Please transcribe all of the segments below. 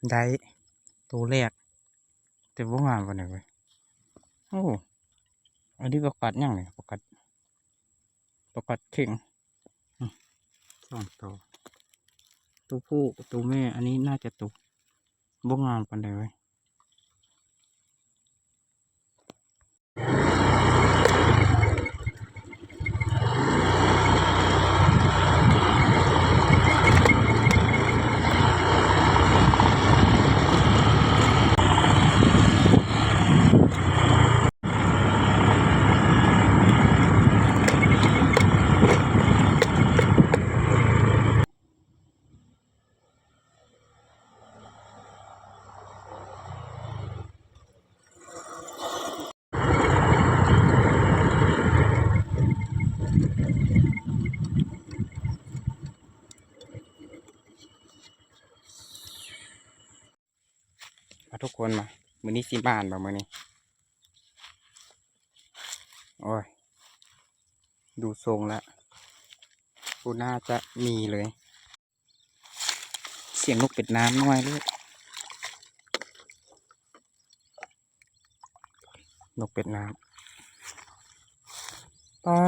ໄດ້ໂຕແລກ ແຕ່ບໍ່ງາມປານໃດເວີຍ. ໂອ້ ອັນນີ້ປາກັດຫຍັງນີ້? ປາກັດ ປາກັດເຂັງ ອືມ ສອງໂຕ ໂຕຜູ້ໂຕແມ່. ອັນນີ້ໜ້າຈະໂຕ ບໍ່ງາມປານໃດເວີຍ. ມາທຸກຄົນມາ ມື້ນີ້ຊິໝານບໍ່ມື້ນີ້? ໂອ້ຍ ດູຊົງລະ ບໍ່ໜ້າຈະມີເລີຍ. ສຽງນົກເປັດນ້ຳນ້ອຍເລີຍ ນົກເປັດນ້ຳ. ປາ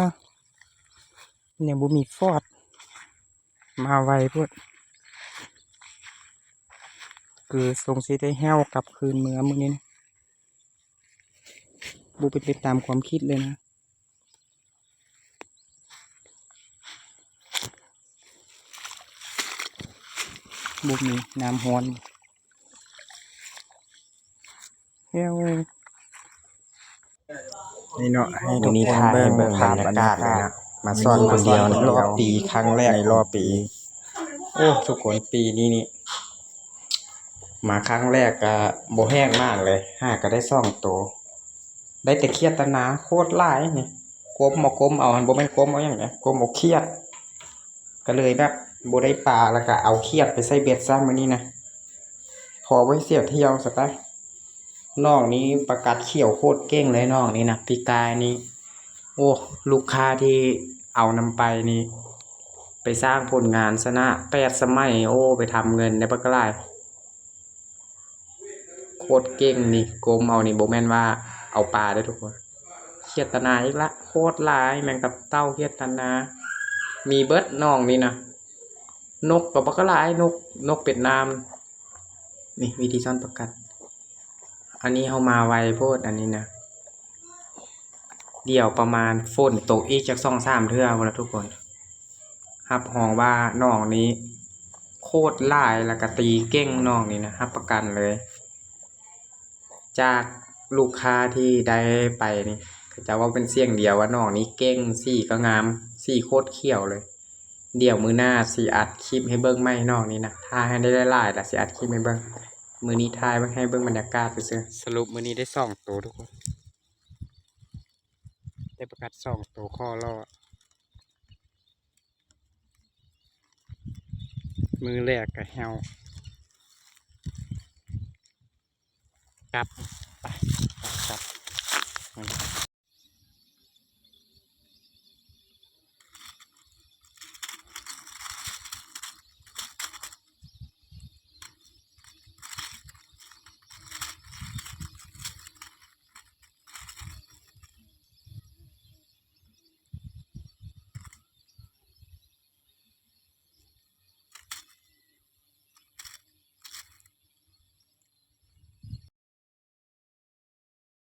ຍັງບໍ່ມີຟອດ ມາໄວໂພດ ຄືຊົງຊິໄດ້ແຫ້ວກັບຄືນເມືອມື້ນີ້ນະ ບໍ່ເປັນໄປຕາມຄວາມຄິດເລີຍນະ. ບໍ່ມີນ້ຳຮ້ອນ ແຫ້ວ. ນີ້ເນາະ ໃຫ້ທຸກຄົນເບິ່ງ ມື້ນີ້ຖ່າຍໃຫ້ເບິ່ງບັນຍາກາດເລີຍນະ ມາສອນ ມາສອນຄົນດຽວໃນລອບປີ ຄັ້ງແລກໃນລອບປີ. ໂອ້ ທຸກຄົນ ປີນີ້ນີ້ ມາຄັ້ງແລກກະບໍ່ແຮງມາກເລີຍ ຫາກະໄດ້ສອງໂຕ ໄດ້ແຕ່ຂຽດຕະນາໂຄດຫຼາຍນີ້. ກົມເອົາ ກົມເອົາ ຫັ້ນ ບໍ່ແມ່ນກົມເອົາຫຍັງເດ້ ກົມເອົາຂຽດ ກະເລີຍແບບບໍ່ໄດ້ປາ ລະກະເອົາຂຽດໄປໃສ່ເບັດຊະມື້ນີ້ນະ ພໍບໍ່ເສຍທ່ຽວຊະໄປ. ນ້ອງນີ້ປາກັດຂຽວໂຄດເກັ່ງເລີຍ ນ້ອງນີ້ນະ ປີກາຍນີ້ ໂອ້ ລູກຄ້າທີ່ເອົານຳໄປນີ້ ໄປສ້າງຜົນງານຊະນະ ແປດສະໄໝ ໂອ້ ໄປທຳເງິນໄດ້ບັກຫຼາຍ ໂຄດເກັ່ງນີ້. ກົມເອົານີ້ ບໍ່ແມ່ນວ່າເອົາປາເດີ້ທຸກຄົນ ຂຽດຕະນາອີກລະ ໂຄດຫຼາຍ ແມງຕັບເຕົ້າ ຂຽດຕະນາ ມີເບິດນ້ອງນີ້ນະ. ນົກກະບັກຫຼາຍ ນົກ ນົກເປັດນ້ຳ. ນີ້ວິທີຊ້ອນປາກັດ ອັນນີ້ເຮົາມາໄວໂພດ ອັນນີ້ນະ ດຽວປະມານຝົນຕົກອີກຈັກສອງສາມເທື່ອພຸ້ນລະທຸກຄົນ ຮັບຮອງວ່ານ້ອງນີ້ໂຄດຫຼາຍ ລະກະຕີເກັ່ງ ນ້ອງນີ້ນະ ຮັບປະກັນເລີຍ. ຈາກລູກຄ້າທີ່ໄດ້ໄປນີ້ ເຂົາເຈົ້າເວົ້າເປັນສຽງດຽວວ່ານ້ອງນີ້ເກັ່ງ ສີກະງາມ ສີໂຄດຂຽວເລີຍ. ດຽວມື້ໜ້າຊິອັດຄລິບໃຫ້ເບິ່ງໃໝ່ນ້ອງນີ້ນະ ຖ້າໃຫ້ໄດ້ຫຼາຍໆລະຊິອັດຄລິບໃຫ້ເບິ່ງ. ມື້ນີ້ຖ່າຍໃຫ້ເບິ່ງບັນຍາກາດຊື່ໆ. ສະຫຼຸບມື້ນີ້ໄດ້ສອງໂຕທຸກຄົນ ໄດ້ປາກັດສອງໂຕ ຂໍຫຼໍ່ ມື້ແລກກະແຫ້ວ ກັບ ໄປ ກັບ.